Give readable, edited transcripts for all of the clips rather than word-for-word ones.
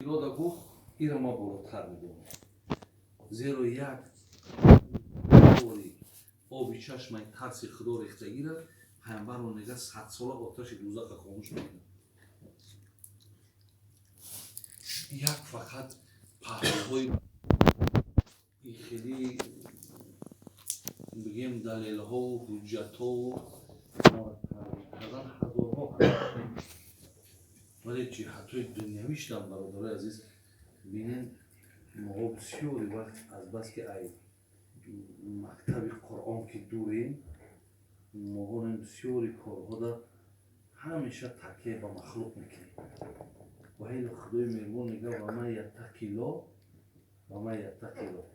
Ирода гуфт, ира ма болотар медонам, зеро як бори оби чашмаи тарси Худо рехтагира пайғамбарро мега, 100 сола оташи дузаха хомӯш мекунад. Як фақат паҳлӯҳои хеле, бигем, далелҳову ҳуҷҷатҳову кардан ҳазорҳо, вале ҷиҳатҳои дунявиштам, бародарои азиз, бинен, моҳо бисёри вақт азбаски ай мактаби Қуръон ки дурем, моҳо бисёри корҳода ҳамеша такя ба махлуқ мекунем. Ва ҳело Худои меҳрубон мега: ومن يتق الله، ومن يتق الله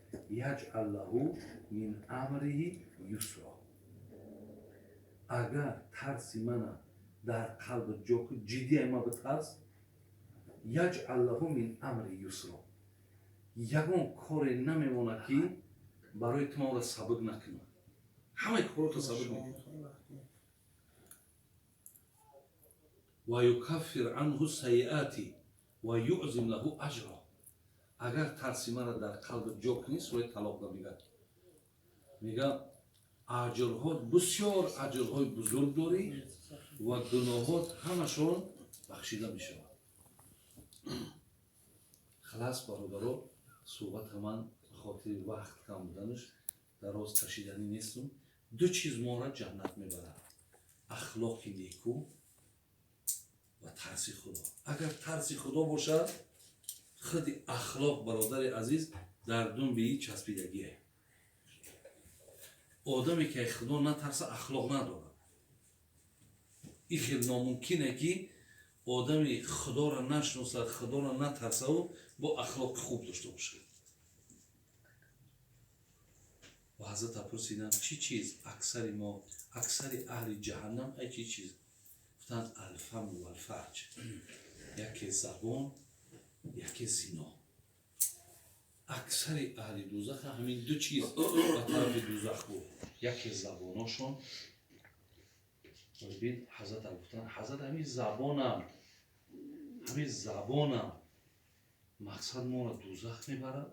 يجعل له من أمره يسرا. Агар тарси мана дар қалбат ҷо ку, ҷиддӣ ма битарс, يجعل له من أمره يسرا, ягон коре намемонад, ки барои ту маро сабук накунад, ҳамаи корото сабук мекунад. ويكفر عنه سيئاته ويعظم له أجرا. Агар тарси мара дар қалбат ҷо кунӣ, сураи Талоқда мегӯяд, мега, аҷрҳо бисёр, аҷрҳои бузург дорӣ ва гуноҳот ҳамашон бахшида мешавад. Халас, бародаро, суҳбата ман хотири вақт кам буданаш дароз кашиданӣ нестум. Ду чиз моро ҷаннат мебарад: ахлоқи неку ва тарси Худо. Агар тарси Худо бошад, худи ахлоқ, бародари азиз, дар думбии часпидагие. Одаме ки Худо натарса, ахлоқ надорад. Ин хел номумкине, ки одами Худоро нашиносад, Худоро натарсаву бо ахлоқи хуб дошта бошад. Ва ҳазрата пурсиданд: чӣ чиз аксари мо, аксари аҳли ҷаҳаннам ай чӣ чиз? Гуфтанд: الفم والفرج, яке забон, яке зино. Аксари аҳли дузаха ҳамин ду чиз ба тарафи дузах буд, яке забоношон. Бин, ҳазрата гуфтанд, ҳазрат, ҳамин забонам мақсад моро дузах мебарад?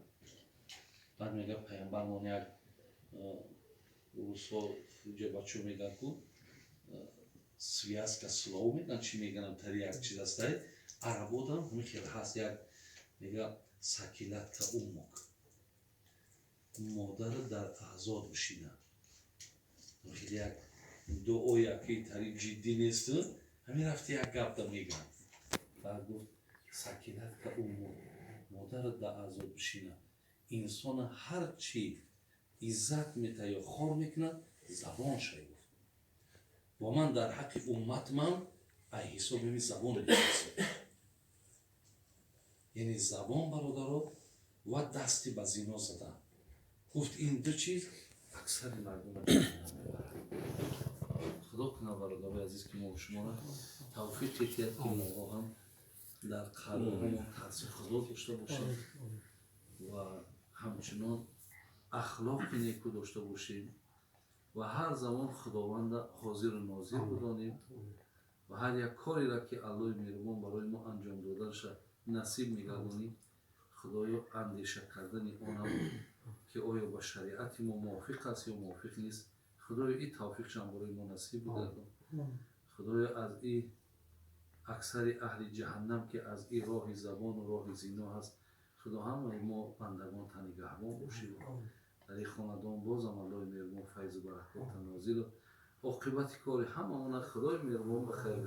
Баъд мега пайғамбармон, як русо бачо мегӯяд ку, связка слов мегӯянд, чӣ мегӯянд, тари як чиз астай, арабодам ҳамин хел ҳаст, як мега: ثكلتك أمك, модарат дар аъзод бишинад. Хеле як дуоя ки тари ҷиддӣ нест, ҳамин рафти як гапда мегӯянд. Баъд гуфт: ثكلتك أمك, модарат дар аъзод бишинад. Инсона ҳар чӣ иззат мета ё хор мекунад, забон шай, гуфт. Ва ман дар ҳаққи умматман ай ҳисоби ҳамин забон мешинасам. Яъне забон, бародаро, ва дасти ба зино задан, гуфт, ин ду чиз аксари мардумро мебарад. Худо кунад, бародарои азиз, ки мо шуморо тавфиқ диҳад, ки моҳо ҳам дар қалбҳомо тарси Худо дошта бошем ва ҳамчунон ахлоқи неку дошта бошем ва ҳар замон Худованда ҳозиру нозир бидонем ва ҳар як кореро, ки Аллоҳи меҳрубон барои мо анҷом доданаша насиб мегардонӣ, Худоё, андеша кардани онам, ки оё ба шариати мо мувофиқ аст ё мувофиқ нест, Худоё, и тавфиқшам барои мо насиб бигардон. Худоё, аз и аксари аҳли ҷаҳаннам, ки аз и роҳи забону роҳи зино ҳаст, Худо, ҳамаи мо бандагон та нигаҳбон бошӣ. Дар ин хонадон бозам Аллоҳи меҳрубон файзу баракота нозилу оқибати кори ҳамаона Худои меҳрубон ба хайр.